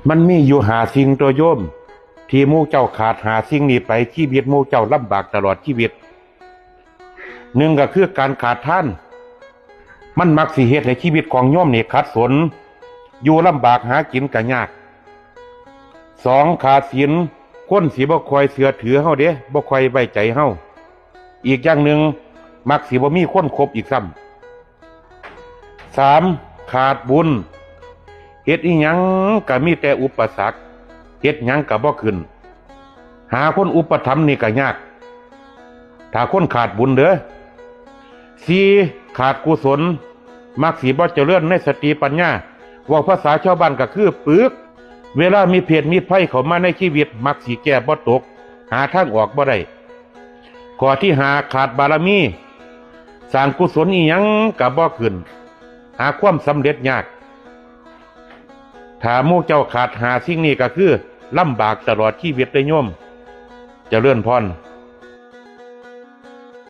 ມັນມີຢູ່ຫ້າສິ່ງຕົວະໂຍມ ທີ່ໝູ່ເຈົ້າຂາດຫ້າສິ່ງນີ້ໄປ ຊີວິດໝູ່ເຈົ້າລຳບາກຕະຫຼອດຊີວິດ. ໜຶ່ງກໍຄືການຂາດທານ ມັນມັກຊິເຮັດໃຫ້ຊີວິດຂອງໂຍມນີ້ຂັດສົນ ຢູ່ລຳບາກ ຫາກິນກໍຍາກ. ສອງ ຂາດສິນ ຄົນຊິບໍ່ຄ່ອຍເຊື່ອຖືເຮົາເດ້ ບໍ່ຄ່ອຍໄວ້ໃຈເຮົາ. ອີກຢ່າງໜຶ່ງ ມັກຊິບໍ່ມີຄົນຄົບອີກຊ້ຳ. ສາມ ຂາດບຸນ ເຮັດອີ່ຫຍັງກໍມີແຕ່ອຸປະສັກ ເຮັດຫຍັງກໍບໍ່ຂຶ້ນ ຫາຄົນອຸປະຖຳນີ້ກໍຍາກ ຖ້າຄົນຂາດບຸນເດີ. ສີ່ ຂາດກຸສົນ ມັກຊິບໍ່ຈະເລີນໃນສະຕິປັນຍາ ເວົ້າພາສາຊາວບ້ານກໍຄືປຶກ ເວລາມີເພດມີໄພເຂົ້າມາໃນຊີວິດ ມັກຊິແກ້ບໍ່ຕົກ ຫາທາງອອກບໍ່ໄດ້. ຂໍ້ທີຫ້າ ຂາດບາລະມີ ສ້າງກຸສົນອີ່ຫຍັງກໍບໍ່ຂຶ້ນ ຫາຄວາມສຳເລັດຍາກ. ຖ້າໝູ່ເຈົ້າຂາດຫ້າສິ່ງນີ້ກໍຄືລຳບາກຕະຫຼອດຊີວິດເດີໂຍມ. ຈະເລີນພອນ.